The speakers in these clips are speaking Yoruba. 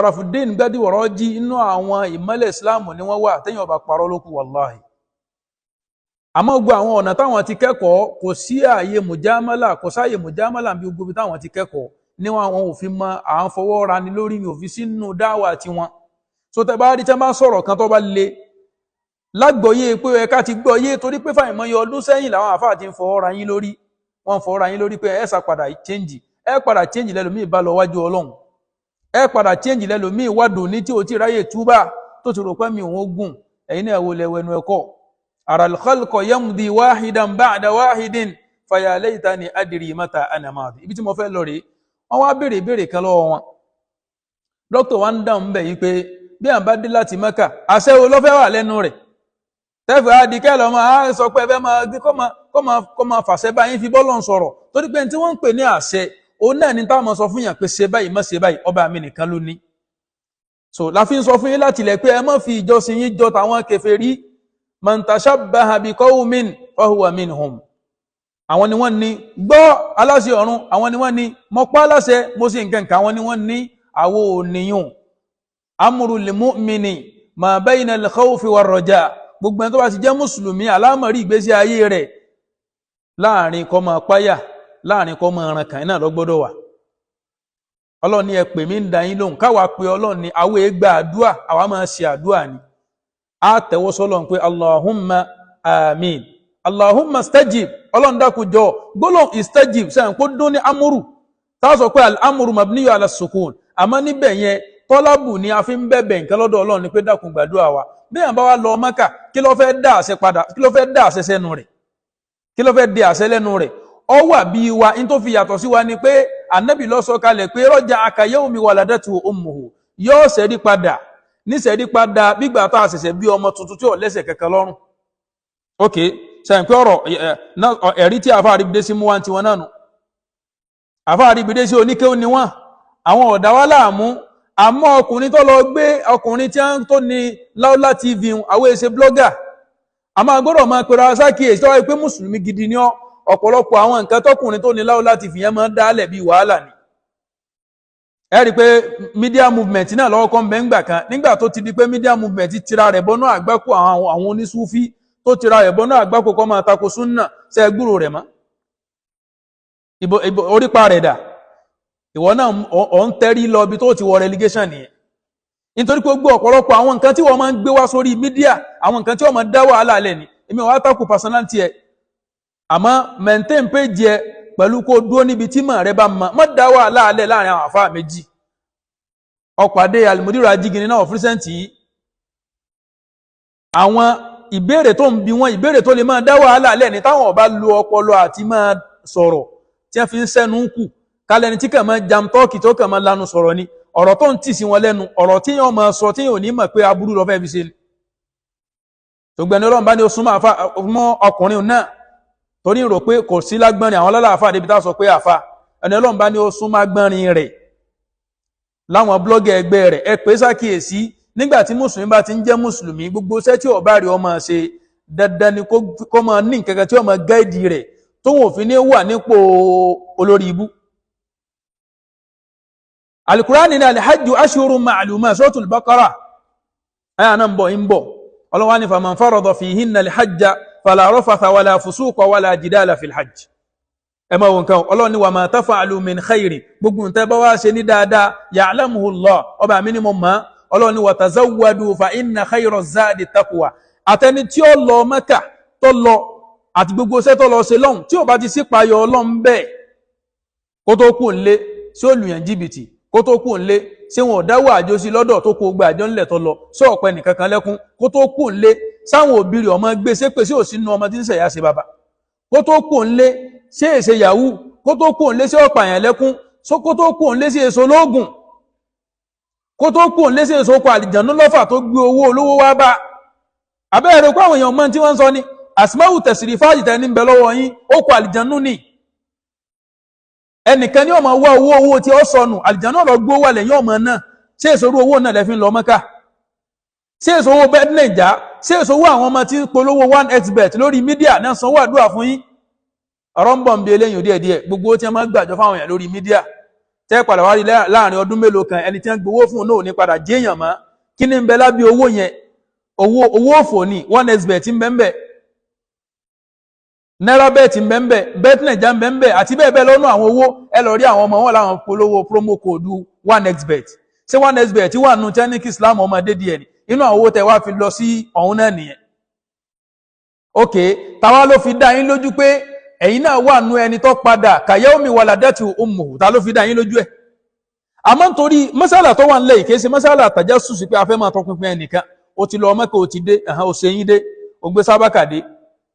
Sharafuddin Gbadebo Raji, inú àwọn ìmọ́lẹ̀ Islam ni wọ́n wà, téèyàn bá parọ́ lókù, wàláhì. Àmọ́ gbogbo àwọn ọ̀nà táwọn ti kẹ́kọ̀ọ́, kò sí ààyè mùjámálà, kò sáàyè mùjámálà bí gbogbo táwọn ti kẹ́kọ̀ọ́ níwọ̀n àwọn òfin mọ à ń fọwọ́ ra ni lórí òfin sínú dáwà tiwọn. So tẹ bá rí tẹ bá sọ̀rọ̀ kan tó bá le lágbọ̀ọ́yé pé ẹ̀ka ti gbọ́yé, torí pé fàìmọye ọdún sẹ́yìn làwọn àfáà ti ń fọwọ́ ra yín lórí, wọ́n fọwọ́ ra yín lórí pé ẹ sá padà change, ẹ padà change lẹ́lòmíì bá lọ wájú Ọlọ́run, ẹ padà change lẹ́lòmíì wádùn ní tí o ti ráyè túbà tó ti rò pé mi òun gùn. Ẹ̀yin náà wo lẹ́wẹ̀nu ẹ̀kọ́ aral khalqa yamdi wahidan ba'da wahidin faya laytani adri mata ana madi. Ibi tí mo fẹ́ lọ rèé, wọ́n wá béèrè ìbéèrè kan lọ́wọ́ wọn. Dókítà wa ń dáhùn bẹ̀ yìí pé bí à ń bá dé láti Mẹ́kà, àṣẹ wo ló fẹ́ wà lẹ́nu rẹ̀ tẹ́fẹ̀ á di kẹ́lọ́ máa sọ pé ẹ fẹ́ máa kọ́ máa fàṣẹ báyìí fi bọ́lọ̀ ń sọ̀rọ̀, torí pé tí wọ́n ń pè ní àṣẹ òun náà ní táwọn sọ fún yàn pé ṣe báyìí, má ṣe báyìí, ọba mi nìkan ló ní. So la fi ń sọ fún yín láti ilẹ̀ pé ẹ má fi ìjọsìn yín jọ tàwọn kèfèrí. Man tashabbaha bi qawmin fahuwa minhum. Àwọn ni wọ́n ní gbọ́ aláṣẹ ọ̀run, àwọn ni wọ́n ní mo pa aláṣẹ mo sì nǹkan kan, àwọn ni wọ́n ní àwo òníyùn. Amrul mu'mini ma bayna al-khawfi war-raja. Gbogbo ẹni tó bá ti jẹ́ mùsùlùmí, àlámọ̀rí ìgbésí ayé rẹ̀ láàrin kó máa páyà, láàrin kó máa ran kàn náà ló gbọ́dọ̀ wà. Ọlọ́run ní ẹ pè mí ń da yín lóhùn, káwa pé Ọlọ́run ní àwọn ègbà àdúà, àwa máa ṣe àdúà ni. A tẹ̀wọ́ sọ́lọ́run pé Allahumma amin, Allahumma stajib, Ọlọ́run dákun jọ. Gbólóhùn istajib sẹ́yìn kó dún ní amúrù, tá a sọ pé al-amru mabniyu ala sukun, àmọ́ níbẹ̀ yẹn tọ́lábù ni a fi ń bẹ̀bẹ̀ nǹkan lọ́dọ̀ Ọlọ́run ni pé dákun gbàdúrà wa. Bí yàn bá wá lọ Mẹ́kà, kí ló fẹ́ dá àṣẹ padà? Kí ló fẹ́ dá àṣẹ sẹ́nu rẹ̀? Kí ló fẹ́ di àṣẹ lẹ́nu rẹ̀? Ọ wà bí wa, in tó fi yàtọ̀ sí wa ni pé Ànábì ló sọ kalẹ̀ pé raja'a ka yawmi waladatu ummuhu, yóò ṣẹ́rí padà níṣẹ́rí padà gbígbà tá a ṣẹ̀ṣẹ̀ bí ọmọ tuntun tí ò lẹ́sẹ̀ kankan lọ́rùn. Ok, sẹ́yìn pé ọ̀rọ̀ ẹ̀rí tí àfa àríbidé sí mú wá tiwọn náà nù. Àfa àríbidé sí oníkéwù ni wọ́n, àwọn ọ̀dà wa láàmú. Àmọ́ ọkùnrin tó lọ gbé ọkùnrin tí wọ́n tó ní Láúlá TV, àwọn èsè blogger, àmọ́ gbọ́dọ̀ máa pèrò aṣákìyèsí tó wáyé pé mùsùlùmí gidi ni ọ́. Ọ̀pọ̀lọpọ̀ àwọn nǹkan tọkùnrin tó ní Láúlá TV yẹn máa ń dálẹ̀ bíi wàhálà ni. Ẹ rí i pé media movement náà lọ́wọ́ kan bẹ́ẹ̀ ńgbà kan, nígbà tó ti di pé media movement tira rẹ̀ bọ́nú àgbákò àwọn onísúfí, tó tira rẹ̀ bọ́nú àgbákò kọ́ máa tako súnà, ṣe gbúrò rẹ̀ mọ́? Ibo orípa rẹ̀ dà? Ìwọ náà ọ̀ ń tẹ́rí lọ ibi tó ti wọ relegation nìyẹn, nítorí pé gbogbo ọ̀pọ̀lọpọ̀ àwọn nǹkan tí wọ́n máa ń gbé wá sórí media, àwọn nǹkan tí wọ́n máa ń dá wàhálà lẹ̀ ni. Èmi wàá tako personality ẹ̀, àmọ́ maintain page ẹ pẹ̀lú kó dúró níbi tí mọ̀ rẹ bá mọ̀, mọ́ dá wàhálà lẹ̀ láàrin àwọn àfáà méjì. Ọ̀pàdé Alimudiru Ajígini náà recent yìí, àwọn ìbéèrè tó ń bi wọn, ìbéèrè tó lè máa dá wàhálà lẹ̀ ní táwọn ọba lo ọpọlọ àti máa sọ̀rọ̀ tí wọ́n fi ń sẹ́nu kù kálẹ́ni tí kàn máa jam tọ́ọ̀kì tó kàn máa lanu sọ̀rọ̀ ni. Ọ̀rọ̀ tó ń tì sí wọn lẹ́nu, ọ̀rọ̀ tí yóò máa sọ tí yóò ní mọ̀ pé aburú lọ fẹ́ fi ṣe ni. Tògbẹ́ni Ọlọ́run bá ní o súnmọ́ àfa mọ́ ọkùnrin náà, torí rò pé kò sí lágbọ́nrin àwọn ọlọ́lá débi tá a sọ pé àfa ẹni Ọlọ́run bá ní o súnmọ́ agbọ́nrin rẹ̀ láwọn blogger ẹgbẹ́ rẹ̀, ẹ pé sákìyèsí. Nígbà tí mùsùlùmí bá ti ń jẹ́ mùsùlùmí, gbogbo iṣẹ́ tí ó bá rí ọmọ ṣe, dandan ni kó máa ní nǹkan kan tí ó máa guide rẹ̀ tóun òfin ní wà nípò olórí ibú. Alukurani ní alhajju ashhurun ma'lumat, Suratul Baqara ayà náà ń bọ̀ ń bọ̀. Ọlọ́wà ní faman farada fihinna alhajja fala rafatha wala fusuqa wala jidala fil hajj. Ẹ máa wọ nǹkan, Ọlọ́run ní wa ma taf'alu min khayri, gbogbo nǹkan bá wá ṣe ní dáadáa, ya'lamuhu Allah, ọba mi ni mo mọ̀. Ọlọ́run ní wa tazawwadu fa inna khayra zadi taqwa. Àtẹni tí ó lọ Mẹ́kà tó lọ àti gbogbo iṣẹ́ tó lọ ṣe lọ́hùn, tí ò bá ti sípayọ Ọlọ́run bẹ́ẹ̀, kó tó kù ńlé sí olùyàn jìbìtì, kó tó kù ńlé ṣé wọn ò dáwọ́ àjọ sí lọ́dọ̀ tó kó gba àjọ ńlẹ̀ tó lọ sí ọ̀pẹ nìkan kan lẹ́kún, kó tó kù ńlé sáwọn òbí rẹ̀ ọmọ gbé sépè sí òsínú ọmọ tí ń ṣẹ̀yà ṣe bàbá, kó tó kù ńlé ṣé èsè yahoo, kó tó kù ńlé sí ọ̀pá yẹn lẹ́kún, kó tó kù ńlé sí èso lóògùn, kó tó kù ńlé sí èso ọkọ̀ àlìjànú lọ́fà tó gbé owó olówó wá bá abẹ́rẹ́ kó àwọn èèyàn mọ́ tí wọ́n ń sọ ni àsìmáwù tẹ̀sìrì fáàjì tẹ́ ní ń bẹ lọ́wọ́ yín, ó kọ àlìjànú ni. Ẹnìkan ní ó máa wá owó, owó tí ó sọnù, àlìjànú ọ̀rọ̀ gbó wà lẹ́yìn ọmọ náà. Ṣé èso owó náà lẹ́fí ń lọ Mẹ́kà? Ṣé èso owó bẹ́ẹ̀ nàìjà? Ṣé èso owó àwọn ọmọ tí ń polówó 1xBet lórí media náà sanwó àdúrà fún yín? Ọ̀rọ̀ ń bọ̀ ń bi eléyìí díẹ̀ díẹ̀. Gbogbo tí wọ́n máa gbàjọ fáwọn èèyàn lórí media, Tẹ́ padà wá rí láàrin ọdún mélòó kan, ẹni tí wọ́n gbowó fún náà ní padà jéèyàn mọ́. Kí ni ń bẹ lábẹ́ owó yẹn? Owó òfò ni. 1xBet ń bẹ ń bẹ, NairaBet ń bẹ ń bẹ, Bet9ja ń bẹ ń bẹ, àti bẹ́ẹ̀ bẹ́ẹ̀ lọ́nà àwọn owó. Ẹ lọ rí àwọn ọmọ wọn láwọn polówó promo code 1xBet. Ṣé 1xBet wà nù tẹ́níkì Islam ọmọdé díẹ̀ ni? Inú àwọn owó tẹ wá fi lọ sí ọ̀hún náà nìyẹn. Ok, táwa ló fi dá yín lójú pé ẹ̀yin náà wà nù ẹni tó padà كيوم ولدته أمه? Ta ló fi dá yín lójú ẹ̀? Àmọ́ nítorí mọ́sálà tó wà ńlẹ̀ yìí, kìí ṣe mọ́sálà تجسس pé a fẹ́ máa tọpinpin ẹnìkan. Ó ti lọ Mẹ́kà, ó ti dé, ẹ̀hán, ó ṣe yín dé, ó gbé sábàkà dé.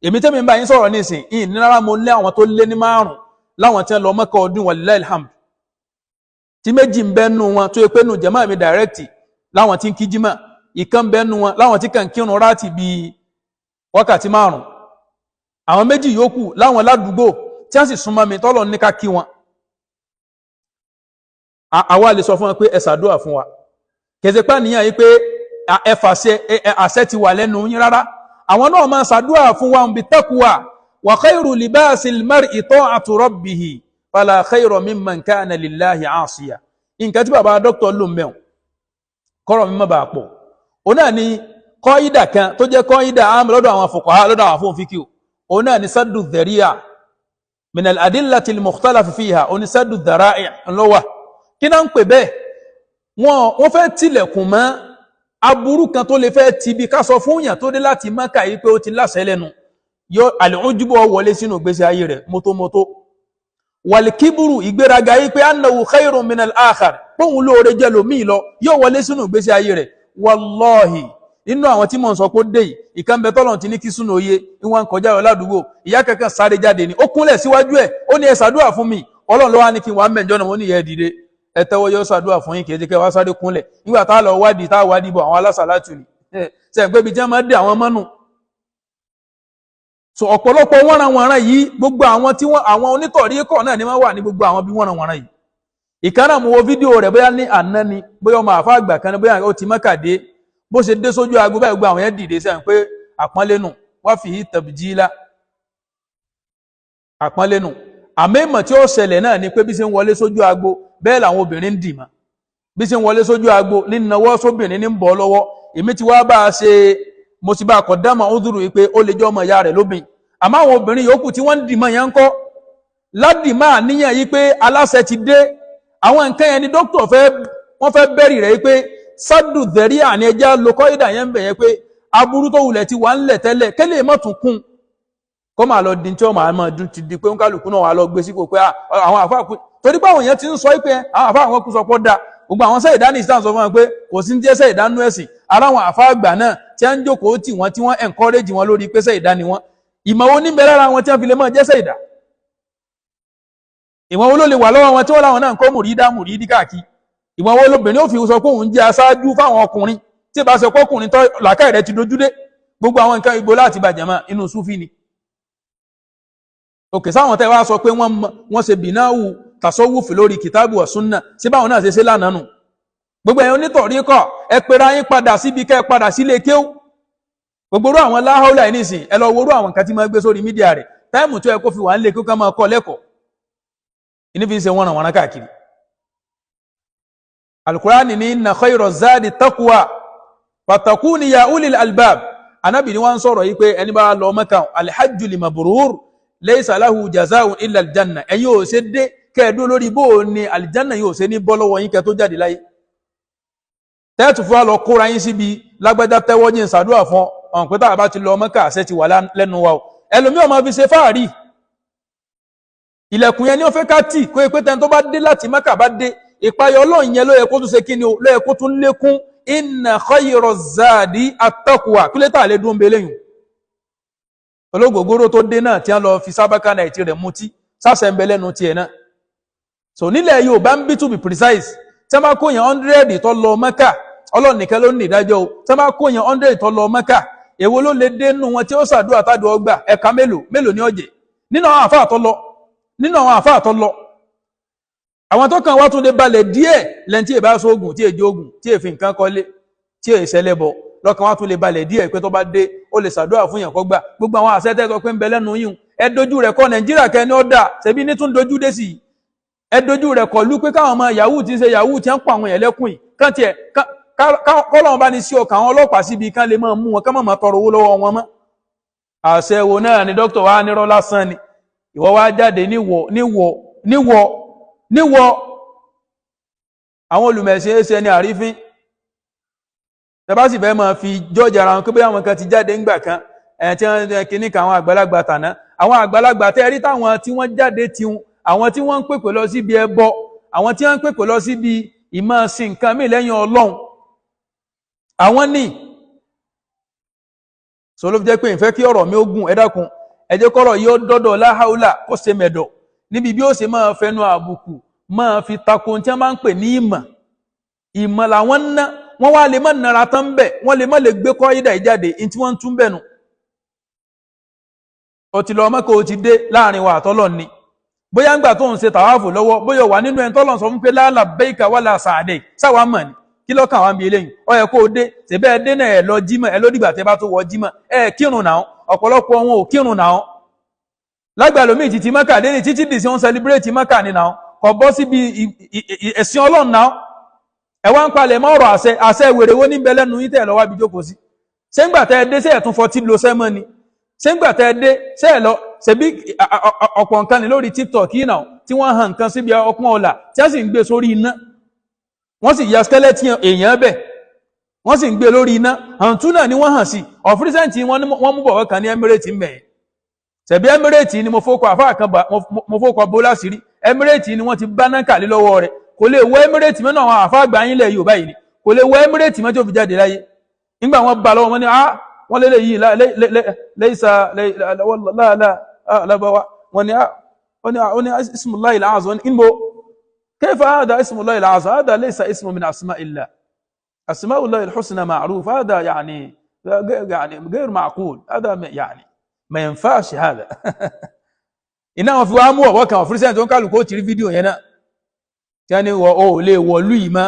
Èmi tẹ́mi ń bá yín sọ̀rọ̀ nísìn ìyìn ní rárá, mo lé àwọn tó lé ní 5 láwọn tí wọ́n lọ Mẹ́kà ọdún, ولله الحمد, tí 2 ń bẹ́ nù wọn tó yẹ pé nù jàmáà mi direct láwọn tí ń kí jímà, 1 ń bẹ́ nù wọn láwọn tí kàn kírun ráàtì bíi wákàtí 5, àwọn 2 yòókù láwọn ládùúgbò tí wọ́n sì súnmọ́ mi tọ́lọ̀ ní ká kí wọn. Àwa lè sọ fún wọn pé ẹ ṣàdúrà fún wa. Kẹsẹ̀ níyàn yìí pé ẹ fàṣẹ àṣẹ ti wà lẹ́nu yín rárá. Àwọn náà máa ṣàdúrà fún wa بالتقوى وخير لباس المرء طاعة ربه فلا خير ممن كان لله عاصيا. Nǹkan tí bàbá dókítà ló ń bẹ̀rùn kọ́rọ̀ mi má bàa pọ̀, òun náà ni قاعدة kan tó jẹ́ قاعدة عامة lọ́dọ̀ àwọn فقهاء, lọ́dọ̀ àwọn afọ́n fíkìú. Òun náà ni سد الذريعة من الأدلة المختلف فيها. Òun ni سد الذرائع ńlọ́wà. Kí náà ń pè bẹ́ẹ̀? Wọ́n fẹ́ tilẹ̀kùn mọ́ aburú kan tó lè fẹ́ ti bí ká sọ fún yàn tó dé láti Mákà yìí pé ó ti láṣẹ lẹ́nu, yọ العجب wọlé sínú ìgbésí ayé rẹ̀, mótómótó والكبر, ìgbéraga yìí pé أنه خير من الآخر, póun lóore jẹ́ lòmíì lọ, yóò wọlé sínú ìgbésí ayé rẹ̀. Wallahi, nínú àwọn tí mò ń sọ pé ó dé yìí, ìkan bẹ tọ́lọ̀ ti ní kí súnà oyé. Ìwọ̀n kọjá lọ ládùúgbò, ìyá kankan sáré jáde ni, ó kúnlẹ̀ síwájú ẹ̀, ó ní, "Ẹ ṣàdúrà fún mi." Ọlọ́run ló wá ní kí n wà mẹ́jọ náà. Wọ́n ní, "Ìyá, ẹ dìde, ẹ tẹ́wọ́, yọ ṣàdúrà fún yín." Kì í ṣe kẹ́ wá sáré kúnlẹ̀. Nígbà tá a lọ wádìí, tá a wádìí bọ̀, àwọn alásàlátù ni ṣe ń pé ibi tí wọ́n máa dé àwọn mọ́nù. So ọ̀pọ̀lọpọ̀ wọ́nranwọ̀nran yìí, gbogbo àwọn tí wọ́n, àwọn onítọ̀rí kọ̀ náà ni wọ́n wà ní gbogbo àwọn bí wọ́nranwọ̀nran yìí. Ìkan náà, mo wo fídíò rẹ̀, bóyá ní àná ni, bóyá ọmọ àfa àgbà kan ni, bóyá ó ti Mẹ́kà dé. Bó ṣe dé sójú aago báyìí, gbogbo àwọn yẹn dìde sẹ́yìn pé àpọ́nlé nù wá fi تبجيلا, àpọ́nlé nù. Àmọ́ ìmọ̀ tí ó ṣẹlẹ̀ náà ni pé bí ṣe ń wọlé sójú agbo, bẹ́ẹ̀ làwọn obìnrin ń dì mọ́. Bí ṣe ń wọlé sójú agbo ní nawọ́ sóbìnrin ní ń bọ̀ lọ́wọ́. Èmi ti wá bá a ṣe, mo ti bá a kọ̀ dámọ̀ ó dúró yìí pé ó lè jẹ́ ọmọ ìyá rẹ̀ lóbìn. Àmọ́ àwọn obìnrin yòókù tí wọ́n ń dì mọ́ yẹn ń kọ́ ládìmọ́ àníyàn yìí pé aláṣẹ ti dé. Àwọn nǹkan yẹn ni dókítà fẹ́, wọ́n fẹ́ bẹ́rì rẹ̀ yìí pé سد الذريعة ní ẹja lókọ́ ìdà yẹn ń bẹ̀ yẹn pé aburú tó wulẹ̀ ti wà ńlẹ̀ tẹ́lẹ̀ kẹ́lẹ́ mọ̀ tún kún kọ́ máa lọ di tí wọ́n máa máa dún ti di pé ń kálukú náà wà lọ gbé sípò pé àwọn àfa kú, torí pé àwọn èèyàn ti ń sọ pé àwọn àfa àwọn kú sọ pé da gbogbo àwọn sẹ́yìdá ní ìsìtàn sọ fún wọn pé kò sí ní jẹ́ sẹ́yìdá nú ẹ̀sìn ara. Àwọn àfa àgbà náà tí wọ́n ń jókòó tì wọ́n, tí wọ́n encourage wọn lórí pé sẹ́yìdá ni wọ́n. Ìmọ̀ wo níbẹ̀ lára wọn tí wọ́n fi lè máa jẹ́ sẹ́yìdá? Ìwọ̀n wo ló lè wà lọ́wọ́ wọn tí wọ́n láwọn náà ń kọ́ mùrídá mùrídí káàkiri? Ìwọ̀n wo lóbìnrin ó fi sọ pé òun jẹ́ aṣáájú fáwọn ọkùnrin, tí ì bá sọ pé ọkùnrin tó làákàyè rẹ̀ ti dojú dé? Gbogbo àwọn nǹkan igbó láti bàjẹ́ mọ́ inú súfì ni. Òkè sáwọn tẹ́ wá sọ pé wọ́n ṣe بناء تصوف lórí كتاب وسنة, sí báwọn náà ṣe ṣe lánàá nù? Gbogbo ẹ̀yin onítọ̀rí kọ̀, ẹ pera yín padà síbi kẹ́ ẹ padà sílé kéwú. Gbogbo orú àwọn láhàúlà yìí nísìn, ẹ lọ worú àwọn nǹkan tí máa gbé sórí media rẹ̀. Time tó yẹ kó fi wà ń lé kó ká máa kọ́ lẹ́kọ̀ọ́, ìní fi ń ṣe wọ́n ràn wọ́n káàkiri. Alukurani ní إن خير الزاد التقوى فاتقون يا أولي الألباب. Anabi ni wọ́n sọ̀rọ̀ yìí pé ẹni bá lọ Mẹ́kà, الحج المبرور ليس له جزاء إلا الجنة. Ẹ̀yin ò ṣe dé kẹ́ẹ̀dó lórí bó o ní aljanna yóò ṣe ní bọ́ lọ́wọ́ yín kẹ́ tó jáde láyé, tẹ́ẹ̀tù fún wa lọ kóra yín síbi lágbájá tẹ́wọ́ yín ṣàdúrà fún ọ̀hún pé táwa bá ti lọ Mẹ́kà, àṣẹ ti wà lẹ́nu wa o. Ẹlòmíì ọmọ fi ṣe fáàrí. Ilẹ̀kùn yẹn ni ó fẹ́ ká tì kó pé tẹni tó bá dé láti Mẹ́kà bá dé, ìpayọ̀ Ọlọ́run yẹn ló yẹ kó tún ṣe kí ni o, ló yẹ kó tún lékún. إن خير الزاد التقوى. Kí ló tà lé dún belé yìí? Olóògbògbòrò tó dé náà tí wọ́n lọ fi sábàkà náà ti rẹ̀ mutí sáṣẹ ń bẹ lẹ́nu tiẹ̀ náà. So nílẹ̀ Yorùbá ń bí, to be precise, tí wọ́n bá kó yẹn 100 tó lọ Mẹ́kà, Ọlọ́run nìkan ló ní ìdájọ́ o. Tí wọ́n bá kó yẹn 100 tó lọ Mẹ́kà, èwo ló lè dé nù wọn tí ó ṣàdúrà tádùn ọgbà? Ẹ̀ka mélòó mélòó ní ọ̀jẹ̀ nínú àwọn àfáà tó lọ? Nínú àwọn àfáà tó lọ, àwọn tó kàn wá tún lè balẹ̀ díẹ̀ lẹ́ni tí èbá sóògùn, tí èjì ogun, tí èfi nǹkan kọ́lé, tí èṣẹlẹ̀ bọ̀, lọ́kàn wá tún lè balẹ̀ díẹ̀ pé tó bá dé, ó lè ṣàdúrà fún yàn kó gbà. Gbogbo àwọn àṣẹ tẹ́ sọ pé ń bẹ lẹ́nu yìí, ẹ dojú rẹ̀ kọ́ Nàìjíríà kẹ́ ní ó dà ṣebí ní tún dojú dé sí i. Ẹ dojú rẹ̀ kọlu pé káwọn ọmọ yahoo ti ń ṣe yahoo ti ń pa àwọn èèyàn lẹ́kùn yìí, kán tiẹ̀ kọ́lọ́run bá ní sí ọkàn àwọn ọlọ́pàá síbi kán lè máa mú wọn, kán má máa tọrọ owó lọ́wọ́ wọn mọ́. Àṣẹ wo náà ni dókítà wa nírọ́ lásán ni ìwọ wá jáde níwọ níwọ níwọ níwọ? Àwọn olùmẹ̀sìn ẹsẹ̀ ní àrífín. Tẹ bá sì fẹ́ máa fi jọ́ọ̀jì ara wọn pé bóyá àwọn kan ti jáde ńgbà kan ẹ̀ tí wọ́n kíní kan, àwọn àgbàlagbà tàná, àwọn àgbàlagbà tẹ́ rí táwọn tí wọ́n jáde tiwọn, àwọn tí wọ́n ń pèpè lọ síbi ẹbọ, àwọn tí wọ́n ń pèpè lọ síbi ìmọ̀ sin nǹkan míì lẹ́yìn Ọlọ́run, àwọn ní so ló fi jẹ́ pé ìfẹ́ kí ọ̀rọ̀ mi ó gùn. Ẹ dákun, ẹ jẹ́ kọ́rọ̀ yìí ó dọ́dọ̀ láháúlà kó ṣe mẹ̀dọ̀ níbi bí ó ṣe máa fẹnu àbùkù máa fi tako tí wọ́n máa ń pè ní ìmọ̀. Ìmọ̀ làwọn ń ná, wọ́n wá lè má nara tán bẹ̀, wọ́n lè má lè gbé kọ́ ìdá ìjáde ní tí wọ́n ń tún bẹ̀ nù. Ó ti lọ Mẹ́kà, ó ti dé, láàrin wa àtọ́lọ́ ni. Bóyá ń gbà tó ń ṣe tàwáàfù lọ́wọ́, bóyá wà nínú ẹni tọ́lọ̀ sọ fún pé la labbaika wala sa'daik, sáwà mọ̀ ni. Kí lọ́kàn wá ń bi eléyìí? Ó yẹ kó o dé ṣèbẹ́ ẹ dé náà, ẹ lọ jímọ̀, ẹ ló dìgbà tẹ́ bá tó wọ jímọ̀. Ẹ kírun náà, ọ̀pọ̀lọpọ̀ wọn ò kírun náà. Lágbàlómi títí Mẹ́kà dé ní títí dì sí wọn celebrate Mẹ́kà ni náà, kò bọ́ síbi ẹ̀sìn Ọlọ́run náà. Ẹ wá ń palẹ̀ mọ́ ọ̀rọ̀ àṣẹ. Àṣẹ wèrè wo níbẹ̀ lẹ́nu yín tẹ̀ lọ́wọ́ àbí jókòó sí? Ṣé ńgbà tẹ́ ẹ dé, ṣé ẹ̀ tún fọtí lo sẹ́mọ́ ni? Ṣé ńgbà tẹ́ ẹ dé, ṣé ẹ lọ ṣebí ọ̀pọ̀ nǹkan ní lórí TikTok yìí náà tí wọ́n hàn nǹkan síbi ọpọ́n ọ̀la, tí wọ́n sì ń gbé sórí iná, wọ́n sì ya skeleton èèyàn bẹ̀, wọ́n sì ń gbé lórí iná hàntú náà ni wọ́n hàn sí. Of recent, wọ́n mú bọ̀wọ́ kan ní Emirates ń bẹ̀yẹn. Ṣẹ̀bí Emirates ni mo fọ́kọ̀ àfáà kan, mo fọ́kọ̀ bó láṣìírí. Emirates ni wọ́n ti bá náà kàlí lọ́wọ́ rẹ̀. Kò lè wọ Emirates mẹ́nu. Àwọn àfáà àgbà yín lẹ̀ Yorùbá yìí ni kò lè wọ Emirates mẹ́tò fi jáde láyé. Nígbà wọ́n bá lọ́wọ́, wọn ni ah, wọ́n lélẹ̀ yìí laysa lábáwá. Wọ́n ni ah, wọ́n ni ismullahi al-azam. Wọ́n ni inbo kayfa hada ismullahi al-azam? Hada laysa ismu min asma'illah, asma'ullahi al-husna ma'ruf. Hada يعني غير معقول هذا، يعني ما ينفعش هذا. Iná wọn fi wá mú ọ̀wọ́ kan. Of recent, tó ń kálukú ó ti rí fídíò yẹn náà tí wọ́n ní wọ́n ò lè wọ̀lú yìí mọ́.